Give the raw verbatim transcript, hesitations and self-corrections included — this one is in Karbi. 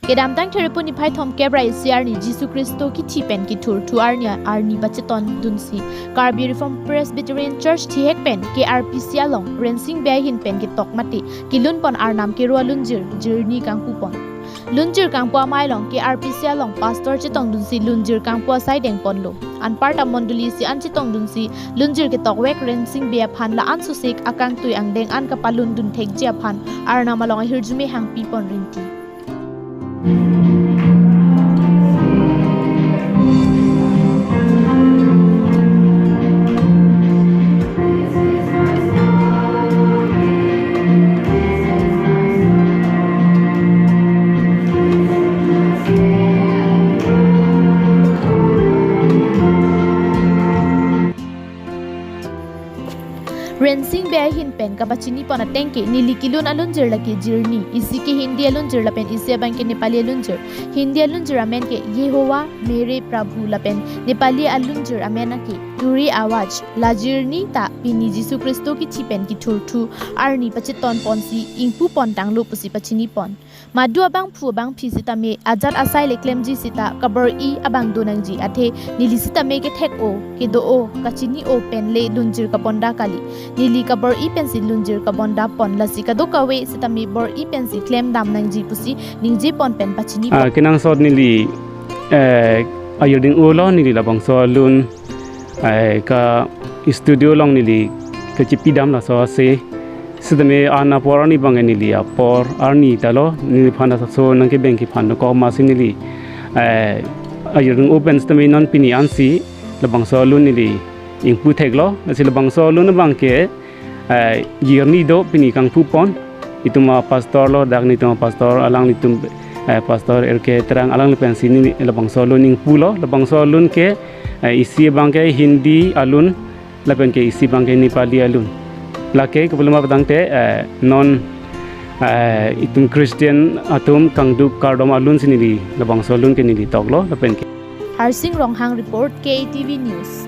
Kedamtang Therepon niphai thomkep ra isi arni Jisu Khristo kithi pen kethurthu arni arni pachetondunsi Karbi Reformed Presbyterian Church thihek pen K R P C along Rensing Bey ahin pen ketok mate kelunpon Arnam kero alunjir jirni kangpupon. Lunjir kangpu amei along K R P C along pastor chetongdunsi lunjir kangpu asai dengponlo. Anparta mondoli isi an chetongdunsi lunjir ketok vek Rensing Bey aphan la-an sosik akangtui angdeng an kapalundun thekji aphan Arnam along ahirjume hangpipon rinti. Rensing Bey ahin pen kapachinipon ateng ke neli kelun alunjir lake jirni, isi ke Hindi alunjir lapen isi abang ke Nepali alunjir. Hindi alunjir amen ke Yehovah Mere Prabhu lapen Nepali alunjir amen ke Turi Awaaz. La jirni ta pini Jisu Khristo kithi pen kethurthu arni pachetonponsi ingpupon tanglo pusi pachinipon. Madu abangphu abangphi sitame ajat asai le klemji sita kabor-i abang do nangji, athe neli sitame kethek-o, kedo-o, kachini-o pen le lunjir kabonda kali. Neli kabor-i pensi lunjir kabondapon, lasi kadokave sitame bor-i pensi klemdam nangji pusi ningjepon pen pachini. Ah, kenangsot neli, eh, ahirdeng-o lo neli labangso alun, eh, ka studio along neli kachipidam laso ase. Sitame an apor arni abang neli apor arni ta lo, neliphan laso nangkebeng kephan dokok amatsi neli, eh, ahirdeng-o pen sitame non pini ansi labangso alun neli ingpu theklo, lasi labangso alun abang ke, eh, jirni do pini kangpupon. Itum apastor lo, dak netum apastor, alanglitum, eh, pastor R K Terang, alangli pensi neli labangso alun ingpulo, labangso alun ke, eh, isi abang ke Hindi alun, lapen ke isi abang ke Nepali alun. Lake kepuloma patang te, eh, non, eh, itum Christian atum kangduk kardom alunsi neli labangso alun ke neli toklo, lapen ke. Harsing Ronghang report, K A T V News.